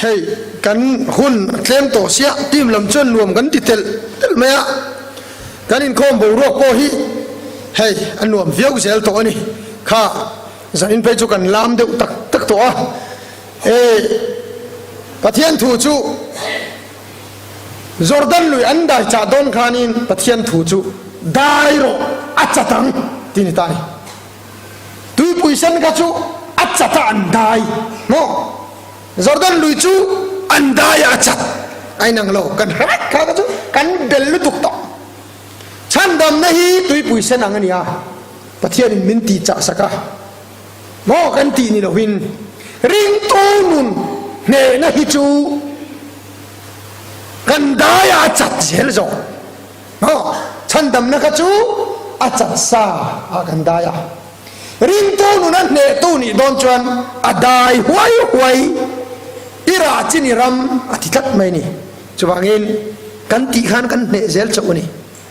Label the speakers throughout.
Speaker 1: Hei kan hun a tlem tawh sia team lam chuan nuam kan ti telh telh mai a, kan inkhawm boruak pawh hi hei a nuam viau zel tawh a ni. Kha zanin phei chu kan lam deuh tak tak tawh a, hei Pathian thu chu Jordan lui an dai chah dawn khanin Pathian thu chu dai rawh a chat ang tih ni ta a ni. Tuipui sen kha chu a chat a an dai maw? Jordan lui chu an dai a a chat a inang lo. Kan hre vek kha kha chu kan bel lutuk tawh. Chhandamna hi tuipui sen ang a ni a, Pathianin min tih chah sak a maw kan tih ni lovin ringtu nun hnehna hi chu kan dai a a chat zel zawk. Maw? Chhandamna kha chu a chat sa ah kan dai a. Ringtu nuna hnehtu nih dawn chuan a dai huai huai i rah chin i ram a ti tlat mai ni. Chuvangin kan tih khan kan hneh zel chauh a ni.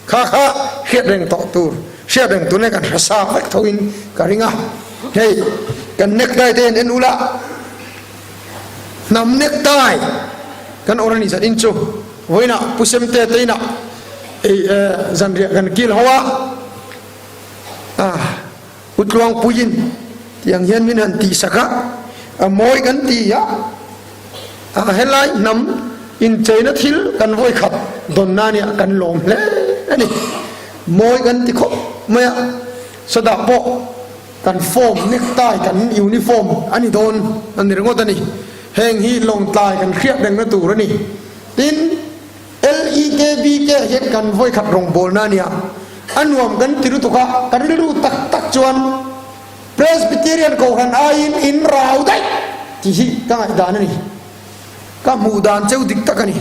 Speaker 1: Kha kha hriat reng tawh tur, hriat reng tur nge kan hre sa vek tho in ka ring a. Hei kan necktie te en ula hnam necktie kan awrh a nih zat in chu. Vawiinah Pu Semte te inah ei zanriah kan kil ho a, ah U Tluangpuiin tiang hian min han tihsak a, a mawi kan ti a, ah helai hnam incheina thil kan vawikhat dawnna nia kan lawm hle a ni. Mawi kan ti khawp mai a, sawtah pawh kan form necktie kan uniform a ni dawn a ni ringawt a ni. Heng hi lawngtlai kan hriat rengna tur a ni. Tin, LEKBK hian kan vawikhat rawngbawlna a nia, a nuam kan ti lutuk a, ka rilru tak tak chuan Presbyterian Kohhran aiin in rau daih tih hi ka ngaihdan a ni. Ka hmuh dan cheu dik tak a ni.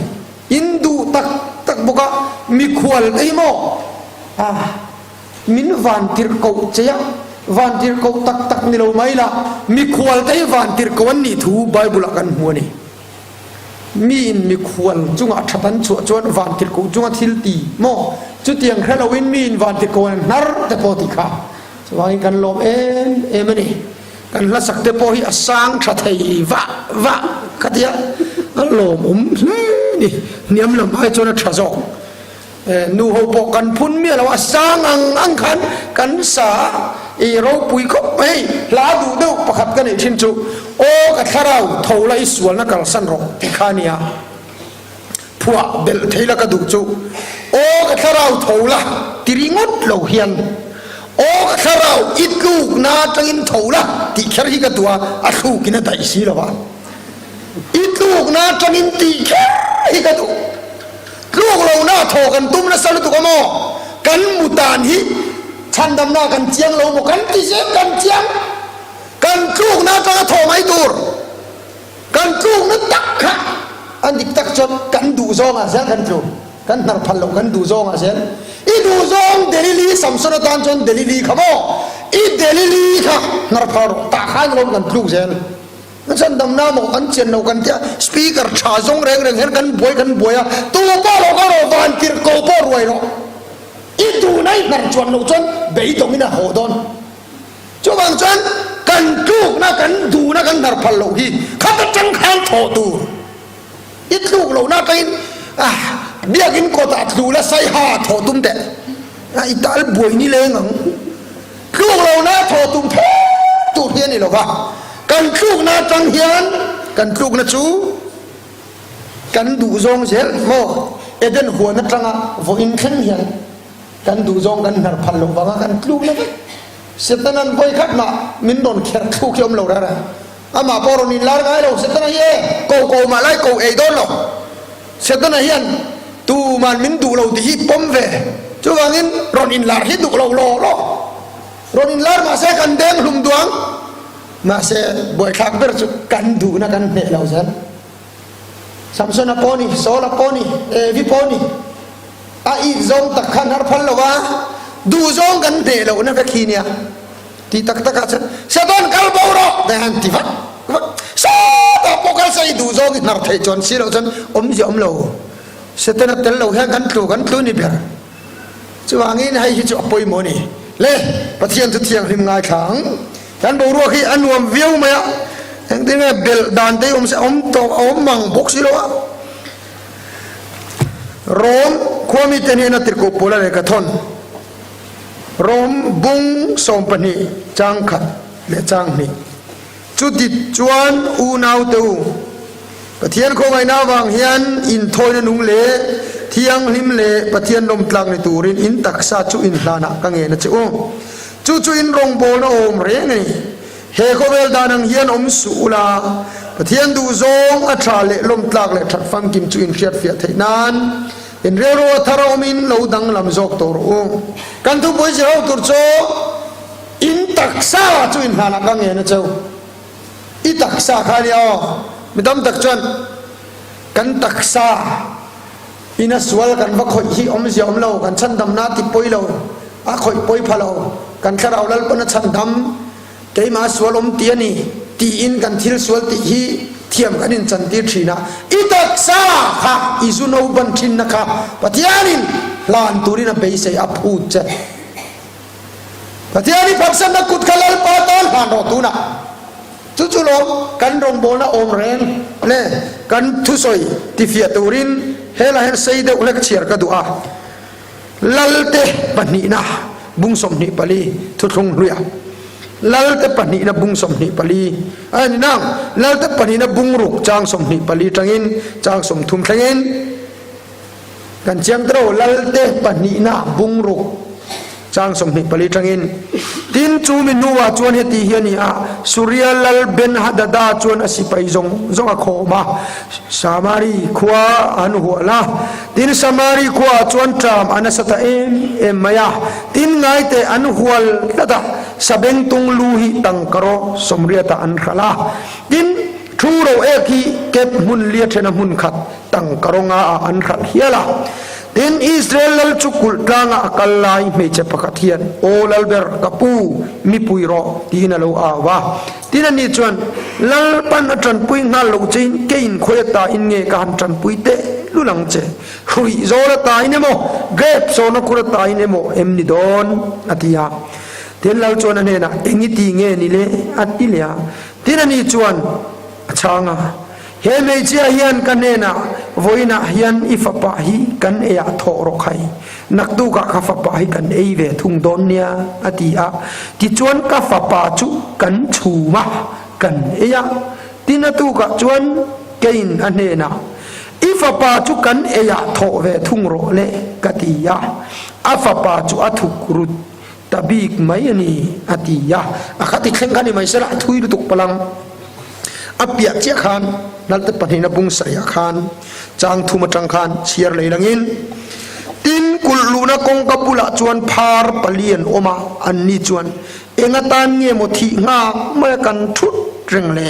Speaker 1: In duh tak tak bawk a, mikhual te hi maw? Ah, min van tirh koh che a, van tirh koh tak tak ni lo mai la, mikhual te hi van tirh koh an nih thu Bible-ah kan hmu a ni. Miin mikhual chungah that an chhuah chuan vantirhkoh chunga thil ti maw? Chutiang hre loin miin vantirhkoh an hnar te pawh ti kha. Chuvangin kan lawm em em a ni. Kan hlasak te pawh hi a sang tha thei vah vah ka tia a lawmawm hle a ni. Hniam lam ai chuan a tha zawk. Nu ho pawh kan phun miah lo a, sang ang ang khan kan sa a, i ropui khawp mai. Hla duh deuh pakhat ka neih thin chu, Aw ka thlarau, tho la i sualna kalsan rawh tih kha a nia. Phuah belh thei la ka duh chu, Aw ka thlarau, tho la ti ringawt lo hian, Aw ka thlarau, i tlukna atangin tho la tih kher hi ka duh a, a thlukin a daih si lo va. I tlukna atangin tih kher hi ka duh. Tluk lohna thaw kan tum nasa lutuk a maw? Kan mu dan hi chhandamna kan chiang lo maw? Kan ti zel kan chiang. Kan tlukna atanga thaw mai tur. Kan tlukna tak kha a dik tak chuan kan duh zawngah zel kan tlu. Kan hnar phal loh kan duh zawngah zel. I duh zawng Delili Samson atan chuan Delili kha maw? I Delili kha hnar phal rawh. Tah khan alawm kan tluk zel. Kan chan damna maw kan chian lo kan tia speaker tha zawng reng reng hian kan buai kan buai a tu pawh lo ka rawh van tirh ko pawh ruai rawh i tuna i hnar chuan loh chuan beidawng in a haw dawn chuvang chuan kan tlukna kan duhna kan hnar phal loh hi khat atang khan thawh tur i tluk lohna atangin ah biakin kawtah tlu la saiha thawh tum teh a i tal buai ni leng ang. Tluk lohna thaw tum phet tur hi a ni lo va, kan tlukna atang hian kan tlukna chu kan duh zawng zel maw? Eden huan atanga vawiin thleng hian kan duh zawng kan hnar phal loh vanga kan tlukna vek. Setanan vawi khat mah min rawn kher thluk hi awm lo rara. Amah pawh rawn inlar ngai lo, Setana hi e ko ko mah lai ko ei dawn lo. Setana hian tuman min duh lo tih hi pawm ve. Chuvangin rawn inlar hi duh lo law law. Rawn inlar mahse kan deng hlum duang. Mahse buaithlak ber chu kan duhna kan hneh lo zel. Samsona pawh ni, Saula pawh ni, Evi pawh ni a it zawng tak khan har phal lo va, duh zawng kan hneh lohna vek hi nia. Tih tak takah chuan Satan kal bo rawh te han ti vat vat. Sawtah pawh kal se i duh zawng i hnar theih chuan si loh chuan awmzia awm lo. Satan a tel lo hian kan tlu kan tlu ni ber. Chuvangin hei hi chu a pawimawh a ni. Le Pathian chu thianghlim ngaithla ang. Kan boruak hi a nuam viau mai a. Engtin nge belh dan te hi awm se awm tawh a awm mang bawk si lo a. Rom khuami te hnena tirhkoh Paula lehkha thawn Rom bung 12 chang khat leh chang hnih. Chuti chuan unaute u, Pathian khawngaihna avang hian inthawina nung leh thianghlim leh Pathian lawmtlak ni turin in taksa chu inhlanah ka ngen a che u. Chu chu in rawngbawlna awm reng a ni. He khawvel dan ang hian awm suh ula, Pathian duhzawng a tha leh lawmtlak leh that famkim chu inhriatfiah theih nan in rilru a thar a awmin lo danglam zawk tawh rawh u. Kan thupui zir ho tur chu in taksa chu inhlanah ka ngen a cheu. I taksa kha a nia aw. Mi tam tak chuan kan taksa ina sual kan va khawih hi awmzia awm lo, kan chhandamna a ti pawi lo, a khawih pawi pha lo, kan thlarau Lalpan a chhandam. Keimah sual awm ti a ni tiin kan thil sual tih hi thiam kan inchantir thin a, i taksa kha i zu no ban thinna kha Pathianin hlan turin a beisei a phut che. Pathian i phatsanna kut kha Lalpa tan hlan rawh tunah. Chu chu lawm kan rawngbawlna awm reng le kan thusawi tifiah turin helai hian sei deuh hlek chhiar ka duh a. Lalte pahnihna bung 24 thuthlung hluia Lalte pahnihna bung 24 a ni nang Lalte pahnihna bung ruk chang 24 tangin chang 30 thlengin kan chiang tro Lalte pahnihna bung ruk chang 24 tangin tin chu mi hnuah chuan heti hi a ni a Suria lal Ben Hadada chuan a sipai zawng zawng a khawm a Samari khua an hual a Tin, Samari khuaah chuan ṭam a nasa ta em em mai a. Tin, ngaite an hual tlat a, sabengtung lu hi tangkaraw sawmriatah an hralh a. Tin, thu ro ek hi kep hmun lia ṭhena hmun khat tangkaraw ngaah an hralh hial a. Tin, Israel lal chu kulh tlangah a kal lai hmeichhe pakhat hian, Aw Lalber, ka pu, mi pui rawh, tiin a lo au a. Tin, ani chuan, Lalpan a ṭanpui nghal lo chein keiin khawi atain nge ka han ṭanpui teh lul ang che? Hruih zawl atain emaw, grep sawna khur atain emaw em ni dawn? a ti a. Tin, Lal chuan a hnenah, Eng i ti nge ni le? a ti leh a. Tin, ani chuan a chhang a, He hmeichhia hian ka hnenah, Vawiinah hian i fapa hi kan eiah thawh rawh khai, naktukah ka fapa hi kan ei ve thung dawn nia, a ti a. Tichuan ka fapa chu kan chhum a, kan ei a. Tin a tukah chuan keiin a hnenah, I fapa chu kan eiah thawh ve thung rawh le, ka ti a. A fapa chu a thuk rut ta bik mai a ni, a ti a. A kha ti thleng kha ni mai sela, a thui lutuk palang. A piah chiah khan Lalte pahnihna bung sarihah khan chang thum atang khan chhiar lei langin, Tin, kulh luhna kawngka bulah chuan phar pali an awm a, anni chuan, Eng atan nge maw thih nghak mai a kan thut reng le?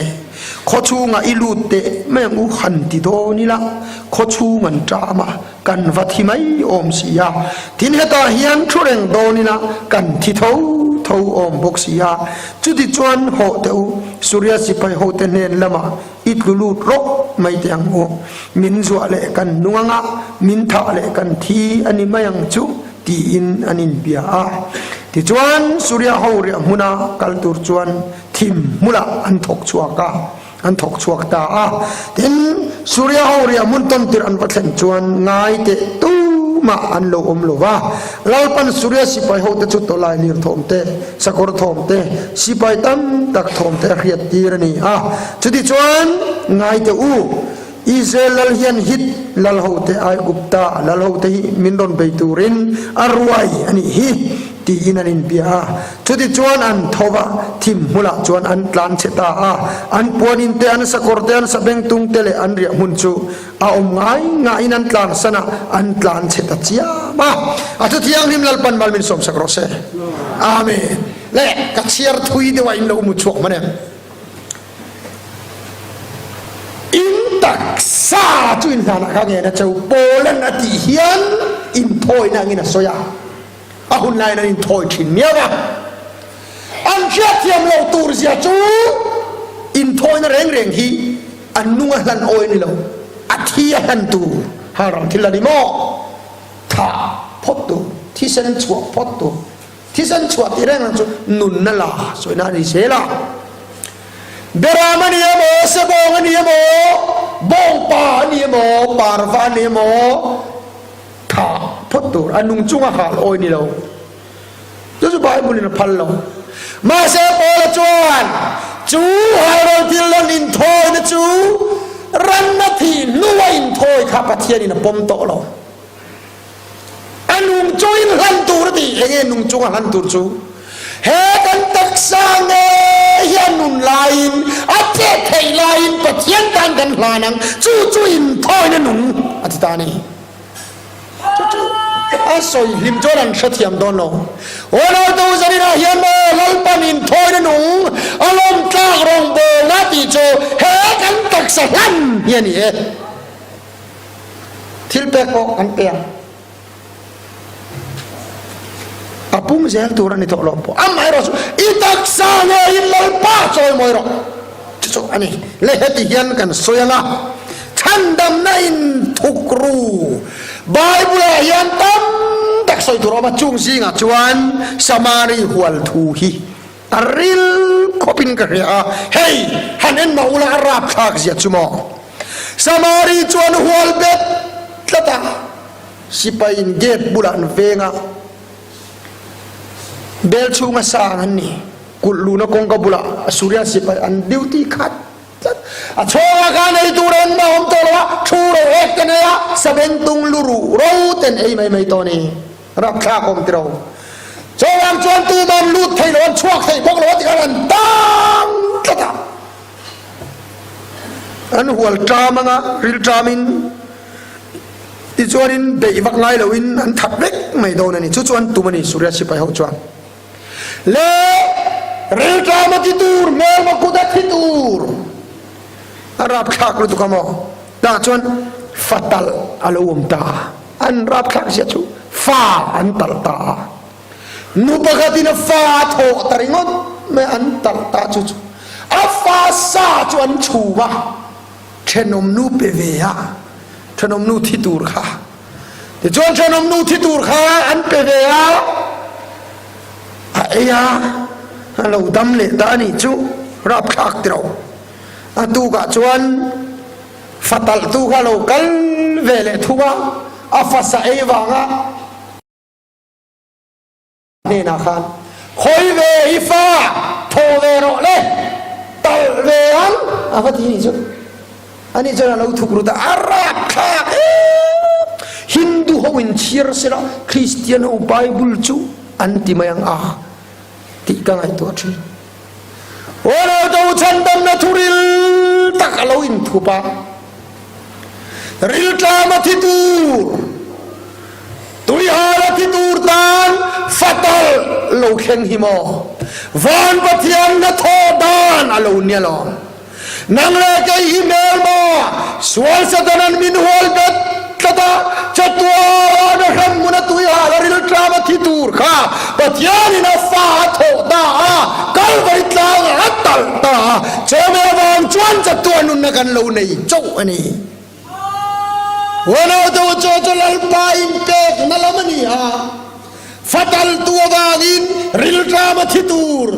Speaker 1: Khaw chhungah i lut teh mai ang u han ti dawn ila, khaw chhung an ṭam a, kan va thi mai awm si a, tin hetah hian thu reng dawn ila kan thi tho tho awm bawk si a, chuti chuan hawh teh u, Surya sipai hote hnen lamah i tlu lut rawk mai teh ang u, min zuah leh kan nung anga min thah leh kan thi a ni mai ang chu tiin an inbia a. Tichuan Surya ho riah hmuna kal tur chuan thim hmulah an thawk chhuak a. An thawk chhuak ta a. Tin, Suria ho riah hmun tawn tirh an va thlen chuan ngai teh tumah an lo awm lo va. Lalpan Suria sipai hote chu tawlai lir thawm te, sakawr thawm te, sipai tam tak thawm te a hriat tir a ni a. Chutichuan, ngai teh u, Israel lal hian Hit lal hote Aigupta lal hote hi min rawn bei turin a ruai a nih hi, tiin an inbia a. Chutichuan an tho va, thim hmulah chuan an tlan chhe ta a. An puanin te, an sakawr te, an sabengtung te leh an riah hmun chu a awm ngai ngaiin an tlansan a, an tlan chhe ta chiam a. A thu thianghlim Lalpan mal min sawmsak rawh se. Amen. Le, ka chhiar thui deuh a in lo mu chhuak hman em? In taksa chu in hlanah kha ngen a cheu Poland a tih hian inthawina angin a sawi a, a hun laiin an inthawi thin miau a. An hriatthiam loh tur zia chu inthawina reng reng hi an nung a hlan awi a ni lo, a thi a hlan tur halral thil a ni maw? Thah phawt tur, thisen chhuah phawt tur. Thisen chhuah tih reng ang chu nunna la sawina a ni zel a. Beram a ni emaw, sebawng a ni emaw, bawngpa a ni emaw, parva a ni emaw, thah phawt tur, a nung chunga hal awi ni lo. Chu chu Bible in a phal lo. Mahse Paula chuan chu halral thil lan inthawina chu ranna thih hnua inthawi kha Pathian in a pawm tawh lo. A nung chungin hlan tur a ti. Enge nung chunga hlan tur chu? He kan taksa ngei hi a nun laiin, a chet theih laiin Pathian tan kan hlan ang, chu chu inthawina nung a ti ta a ni. Chu chu a sawi hlim chuan an hrethiam dawn lo. Ronaldo zaninah hian maw Lalpan inthawina nung a lawmtlak rawngbawlna tih chu he kan taksa hlan hi a ni e. Thil pek pawh an pe ang. A pung zel tur a ni tawh lo pawh. Amaherawh chu i taksa ngeiin Lalpa chawimawi rawh. Chu chu a ni. Le heti hian kan sawi ang a, chhandamna in thuk ru. Bible ah hian tam tak sawi tur a awm a, chung zingah chuan Samari hual thu hi a ril khawpin ka hria a, hei han en mah ula a rapthlak zia chu maw. Samari chuan hual bet tlat a, Sipaiin gate bulah an veng a, bel chhunga sang an ni. Kulh luna kawngka bulah Assuria sipai an duty khat tlat. A chhawngah khan ei tur engmah a awm tawh lo a, thu ro ek te nei a, sabengtung lu ruh ro ten ei mai mai tawh a ni. Rapthlak awm tiro. Chawngah chuan tuman lut thei lo, an chhuak thei bawk lo a tikhan an tang tlat a. An hual ṭam anga ril ṭamin tichuanin beih vak ngai loin an that vek mai dawn a ni. Chu chu an tum a ni Suria sipai ho chuan. Le ril ṭam a ti tur, hmelma kut a thi tur. A rapthlak lutuk a maw? Tah chuan fatal a lo awm ta a. An rapthlak zia chu fa an talh ta a. Nu pakhatin a fa a thawh ta ringawt mai an talh ta chu chu a fa sa chu an chhum a, thenawm nu pe ve a, thenawm nu thi tur kha. Tichuan thenawm nu thi tur kha an pe ve a, a ei a, a lo dam leh ta a nih chu, rapthlak tiro. A tukah chuan fa talhtu kha a lo kal ve leh thung a, a fa sa ei vanga, Hnenah khan, Khawi ve i fa, thaw ve rawh le, talh ve ang, a va ti nih chu. Ani chuan a lo thuk ru ta, a rapthlak em! Hindu ho in chhiar sela, Kristian ho Bible chu an ti mai ang a tih ka ngaihtuah thin. Aw lo do chhandamna thuril tak a lo inthup a. Rilṭam a thi tur, tuihal a thi tur tan fatal lo thleng hi maw? Van Pathian hnathawh dan a lo nia lawm. Nang leh kei hi hmel maw? Sual Satanan min hual bet tlat a, chatuan a hrem hmun a tuihal a rilṭam a thi tur kha Pathianin a fa a thawh ta a, Kalvari tlangah a talh ta a, chawhmeh avang chuan chatuan nunna kan lo nei chauh a ni. Uanaute u chaw chu Lalpa inpekna lam a ni a, fa taltu avangin rilṭam a thi tur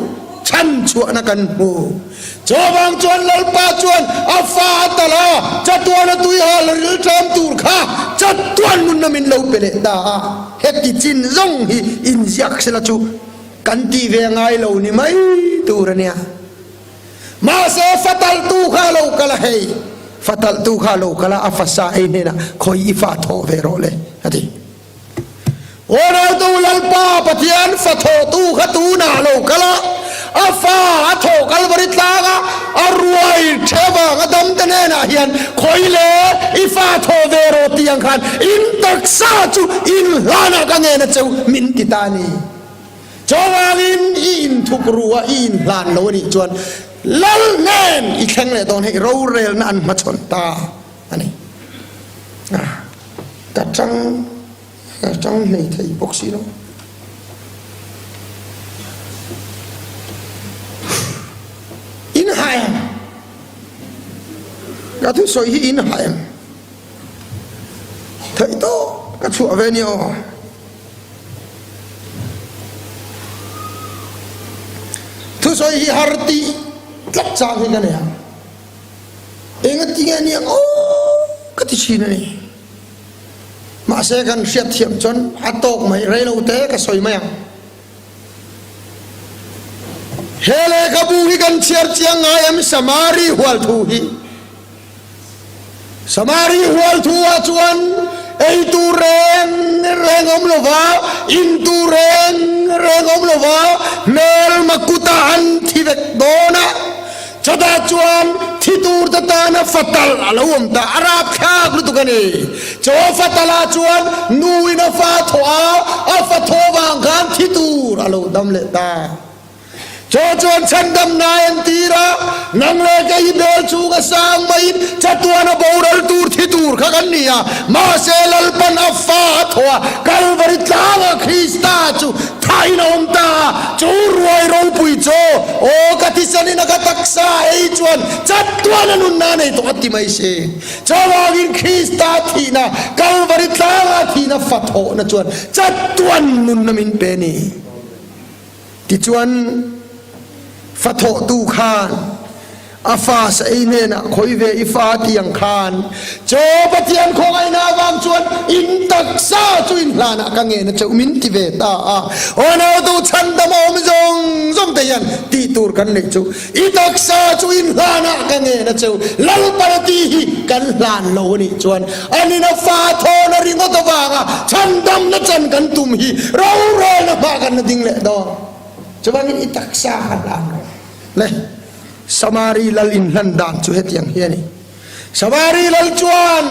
Speaker 1: chhan chhuahna kan hmu. Chu avang chuan Lalpa chuan a fa a talh a, chatuan a tuihal rilṭam tur kha chatuan nunna min lo pe leh ta a. Heti chin zawng hi inziak sela chu kan tih ve ngai lo ni mai tur a nia. Mahse fa talhtu kha a lo kal a, hei, fa talhtu kha a lo kal a, a fa sa ei hnenah khawi i fa thawh ve rawh le, a ti. Aw raltu Lalpa Pathian fa thawhtu kha tunah a lo kal a, a fa a thawh Kalvari tlanga a ruai the vanga damte hnenah hian khawi le i fa thawh ve rawh tih ang khan in taksa chu in hlanah ka ngen a cheu min ti ta a ni. Chuvangin i inthuk ru a, i inhlan lo a nih chuan Lal hnen i thleng leh dawn hei rorelna an hmachhawn ta a ni. Ka tang ka tang hlei thei bawk si lo. In ha em? Ka thusawi hi in ha em? Theih tawp ka chhuah ve nia aw. Thusawi hi har tih. tlat chang hi ka nei a, engati nge ni ang aw ka ti thin a ni. Mahse kan hriatthiam chuan a tawk mai, rei lo te ka sawi mai ang. He lehkhabu hi kan chhiar chiang ngai em Samari hual thu hi? Samari hual thu ah chuan ei tur reng reng awm lo va, in tur reng reng awm lo va, hmelma kutah an thi vek dawn a. Chutah chuan thi tur te tana fatal a lo awm ta, a rapthlak lutuk a ni. Chaw fatalah chuan nuin a fa thawh a, a fa thawh vang khan thi tur a lo dam leh ta. Chaw chuan chhandamna a entir a, nang leh kei hi bel chhunga sang maiin chatuan a boral tur thi tur kha kan ni a, mahse Lalpan a fa a thawh a, Kalvari tlangah Krista chu Thain a awm ta a, chu ruai ropui chu aw ka thisanin a ka taksa ei chuan chatuan a nunna a nei tawh a ti mai si. Chuvangin Krista thihna, Kalvari tlanga thihna fathawhna chuan chatuan nunna min pe a ni. Tichuan fathawhtu khan A fa sa ei hnenah khawi ve i fa ti ang khan chaw Pathian khawngaihna avang chuan in taksa chu in hlanah ka ngen a cheuh min ti ve ta a. Aw nautu chhandam a awm zawng zawng te hian tih tur kan neih chu i taksa chu in hlanah ka ngen a cheuh Lalpana tih hi kan hlan lo a nih chuan anin a fa thawna ringawt avanga chhandamna chan kan tum hi rorelna hmah kan la ding leh dawn. Chuvangin i taksa kha hlan rawh le. Samari lal inhlan dan chu hetiang hi a ni. Samari lal chuan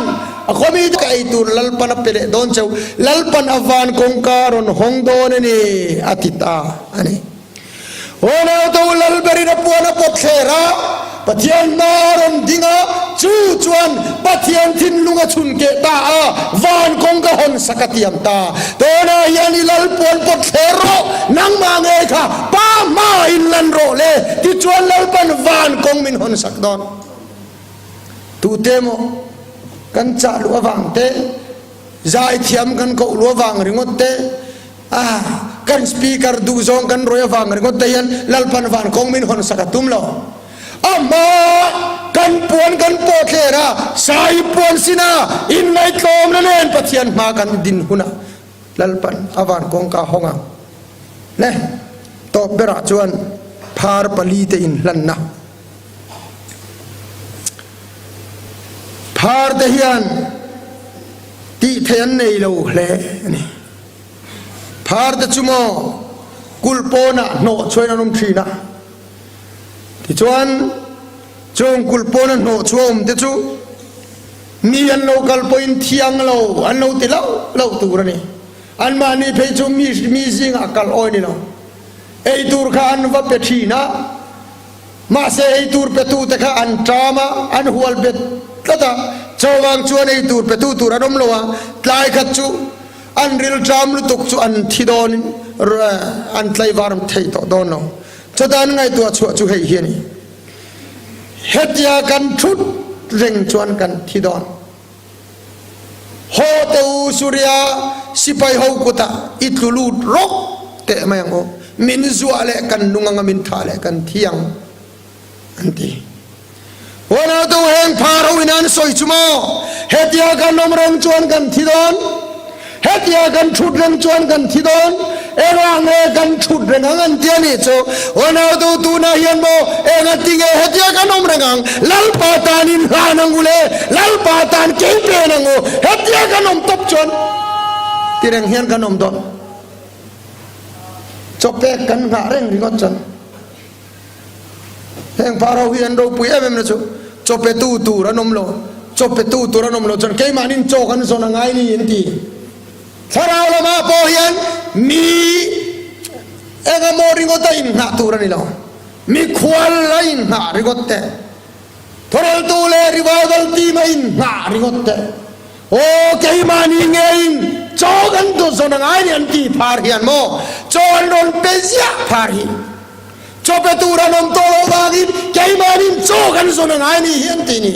Speaker 1: a khawmi te ka ei tur Lalpan a pe leh dawn cheu, Lalpan a van kawngka a rawn hawng dawn a ni, a ti ta a ni. Unautu lal berin a puan a pawt thler a, Pathian hma a rawn ding a, chu chuan Pathian thinlung a chhun keh ta a, van kawngka hawn sak a tiam ta. Tunah hian i lal puan pawt thler rawh, nangmah ngei kha Pa hma in lan rawh le, tichuan Lalpan van kawng min hawn sak dawn. Tute maw kan chah luh avang te, zaithiam kan koh luh avang ringawt te, ah kan speaker duh zawng kan rawih avang ringawt te hian Lalpan van kawng min hawn sak a tum lo. A hma kan puan kan pawh thler a, sai puan sina inngaihtlawmna nen Pathian hma kan din hunah Lalpan a van kawngka hawng ang. Le, tawp berah chuan phar palite inhlanna. Phar te hian tih theih an nei lo hle a ni. Phar te chu maw kulh pawnah hnawh chhuain an awm thin a. Tichuan chung kulh pawna hnawh chhuah awm te chu mi an lo kal pawhin thiang lo an lo ti loh loh tur a ni. Anmahni phei chu mi mi zingah kal awi ni lo. Ei tur kha an va pe thin a, mahse ei tur petute kha an ṭam a, an hual bet tlat a, chuvang chuan ei tur petu tur an awm lo a, tlai khat chu an rilṭam lutuk chu an thi dawnin an tlaivar thei tawh dawn lo. Chutah an ngaihtuah chhuah chu hei hi a ni, Hetia kan ṭhut reng chuan kan thi dawn. Haw teh u Suria sipai ho kutah i tlu lut rawk teh mai ang u, min zuah leh kan nung anga min thah leh kan thi ang an ti. Huanau te u heng phar ho in an sawi chu maw, hetia kan awm reng chuan kan thi dawn, Hetia kan thut reng chuan kan thi dawn, engah nge kan thut reng ang an ti a nih chu. Unau tu tunah hian maw enga ti nge hetia kan awm reng ang, Lalpa tan in hlan ang u le, Lalpa tan kei pen ang u, hetia kan awm tawp chuan ti reng hian kan awm dawn. Chawpek kan nghah reng ringawt chuan. Heng par ho hi an ropui em em na chu chaw petu tur an awm lo, chaw petu tur an awm lo chuan keimahnin chaw kan zawn a ngai ni an ti. Thlarau lamah pawh hian mi engemaw ringawt a inngah tur a ni lo, mikhual a inngah ringawt te, thawreltu leh revival team a inngah ringawt te, Aw keimahni ngeiin chaw kan duh zawn a ngai ni an ti phar hian maw chaw an rawn pe ziah phar hi chaw pe tur an awm tawh loh vangin keimahniin chaw kan zawn a ngai ni hi an ti ni.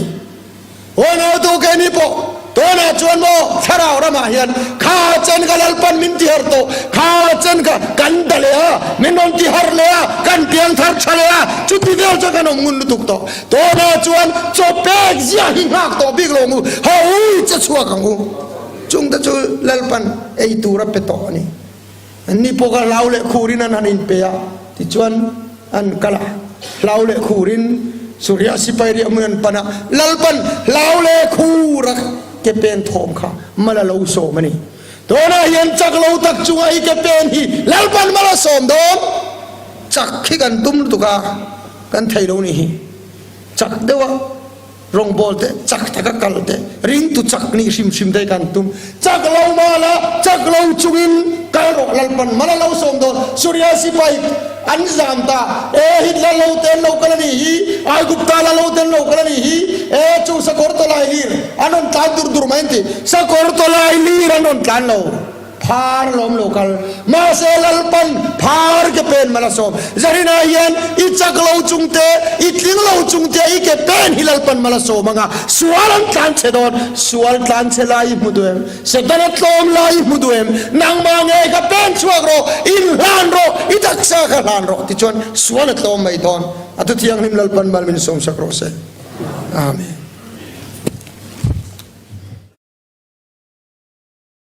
Speaker 1: Aw nautu keini pawh. Tunah chuan maw thlarau ramah hian kha chen kha Lalpan min ti harh tawh, kha chen kha kan da leh a, min rawn ti harh leh a, kan piang thar tha leh a, chuti vel chuan kan awm ngun lutuk tawh. Tunah chuan chaw pek ziah hi nghak tawh bik lo ang u, ho ui che chhuak ang u. Chungte chu Lalpan ei tur a pe tawh a ni. Anni pawh kha hlau leh khurin an han inpe a, tichuan an kal a. Hlau leh khurin Suria sipai riah hmun an pan a, Lalpan hlau leh khur a ke pen thawm kha mal a lo sawm a ni. Tunah hian chak lo tak chunga i ke pen hi Lalpan mal a sawm dawn. Chak hi kan tum lutuk a, kan thei lo ni hi. Chak deuh a. Rawngbawl te, chak taka kal te, ringtu chak nih hrim hrim te kan tum. Chak lo mal a, chak lo chungin kal rawh Lalpan mal a lo sawm dawn. Suria sipai an zam ta, E Hitler lo te an lo kal a nih hi, Aigupta la lo te an lo kal a nih hi, e chu sakawr tawlai lir an rawn tlan dur dur mai an ti. Sakawr tawlai lir an rawn tlan lo. Phar lawm lo kal. Mahse Lalpan phar ke pen mal a sawm. Zarina hian i chak lo chung te, i tling lo chung te i ke pen hi Lalpan mal a sawm anga sual an tlan chhe dawn. Sual tlan chhe lai i hmu duh em? Setana tlawm lai i hmu duh em? Nangmah ngei kha pen chhuak rawh, in hlan rawh, i taksa kha hlan rawh tichuan sual a tlawm mai dawn. A thu thianghlim Lalpan mal min sawm sak rawh se. Amen.